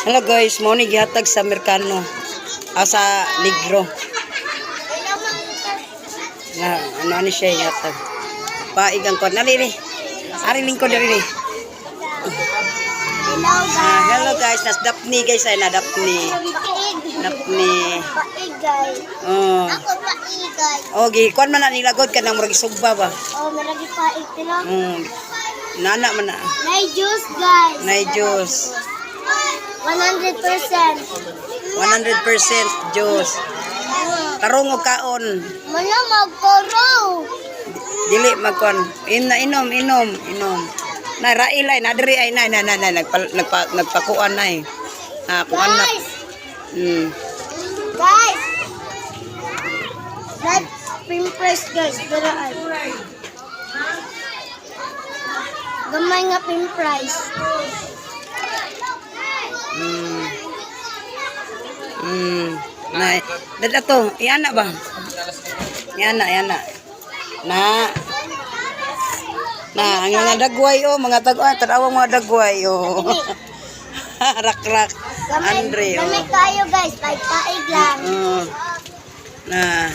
Hello guys, mao ni gihatag sa Amerikano. Ah, sa Negro. Na ano ani siya gihatag. Paig ang kon. Nari ri. Ari lingkod diri ri. Hello. Ah, hello guys, nas Daphne guys ay na Daphne. Paig. Daphne. Paig, guys. Oh. Ako paig, guys. Oh, gi kuan man na nilagod kanang murag sugba ba. Oh, maragi paig tila. Nana man na. Nay juice, guys. Nay juice. 100%. 100% juice. Tarong og kaon. Mala magkoro. Dili magkuan. Ina inom inom inom. Na railay na diri ay na na na, na nagpa, nagpa, nagpakuan na eh. Ah, kuan na. Guys, guys. That pimples, guys, daraan. Gamay nga pimples. Na dada to, iana ba? Iana, iana. Na. Na, ang mga dagway oh, mga tag-oh, tanawa mga dagway oh. Rak-rak. Gamay, Andre oh. gamay kayo, guys, paig paig lang. Oh. Na.